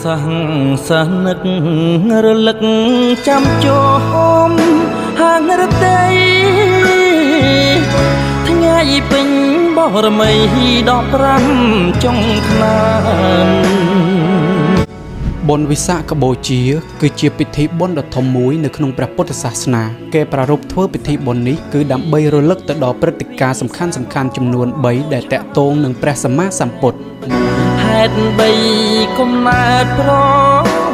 សសានឹករលឹកចាំជមហាងរតីថ្ងៃពេញបរមី15ចុងឆ្នាំ បុណ្យវិសាខបូជាគឺជាពិធីបុណ្យដ៏ធំមួយនៅក្នុងព្រះពុទ្ធសាសនាគេប្រារព្ធធ្វើពិធីបុណ្យនេះគឺដើម្បីរលឹកទៅដល់ព្រឹត្តិការណ៍សំខាន់ៗចំនួន3ដែលតាក់ទងនឹងព្រះសម្មាសម្ពុទ្ធ ហេតុបីកំណើតប្រ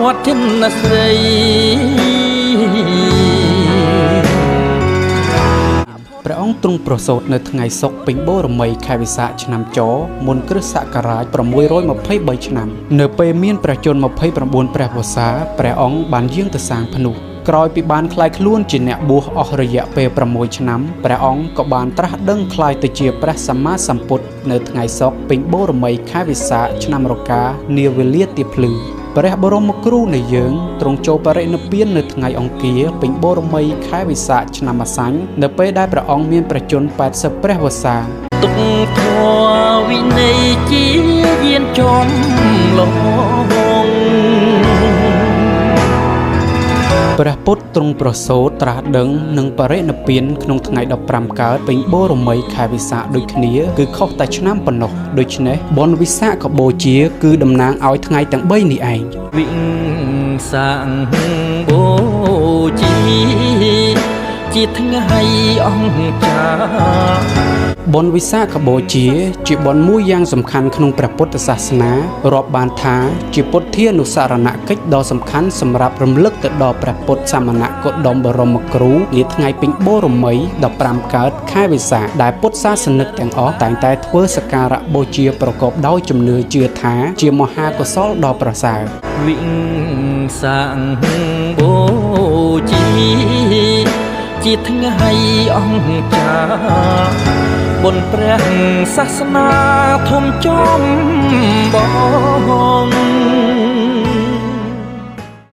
វត្តិចិនស្រី ព្រះអង្គទ្រង់ប្រសូតនៅថ្ងៃសុក្រពេញបូរមីខែវិសាខឆ្នាំចមុនគ្រិស្តសករាជ623ឆ្នាំនៅពេលមានព្រះជន្ម29ព្រះវស្សាព្រះអង្គបានយាងទៅសាងភ្នុះក្រោយពីបានក្លាយខ្លួនជាអ្នកបួសអស់រយៈពេល6ឆ្នាំព្រះអង្គក៏បានត្រាស់ដឹងក្លាយទៅជាព្រះសម្មាសម្ពុទ្ធនៅថ្ងៃសុក្រពេញបូរមីខែវិសាខឆ្នាំរកានាវេលាទាភ្លឺព្រះបរមគ្រូនៃយើងទ្រង់ចូលបរិនិព្វាននៅថ្ងៃអង្គារពេញបូរមីខែវិសាខឆ្នាំម្សាញ់នៅពេលដែលព្រះអង្គមានព្រះជន្ម80ព្រះវស្សា ទុកធម៌វិន័យជាយានចំលង ព្រះពុទ្ធទ្រង់ប្រសូតត្រាស់ដឹងនិងបរិនិព្វានក្នុងថ្ងៃ15កើតពេញបូរមីខែវិសាខដូចគ្នាគឺខុសតែឆ្នាំប៉ុណ្ណោះដូច្នេះបុណ្យវិសាខបូជាគឺតំណាងឲ្យថ្ងៃទាំង3នេះឯង វិសាខបូជាជាថ្ងៃអង្ចា បុណ្យវិសាខបូជាជាបុណ្យមួយយ៉ាងសំខាន់ក្នុងព្រះពុទ្ធសាសនារាប់បានថាជាពុទ្ធានុស្សរណកិច្ចដ៏សំខាន់សម្រាប់រំលឹកទៅដល់ព្រះពុទ្ធសមណគោតមបរមគ្រូនាថ្ងៃពេញបូរមី15កើតខែវិសាខដែលពុទ្ធសាសនិកទាំងអស់តែងតែធ្វើសក្ការៈបូជាប្រកបដោយជំនឿជឿថាជាមហាកុសលដ៏ប្រសើរ វិសាខបូជាជាថ្ងៃអង្ចាបុណ្យព្រះសាសនាធំចំបង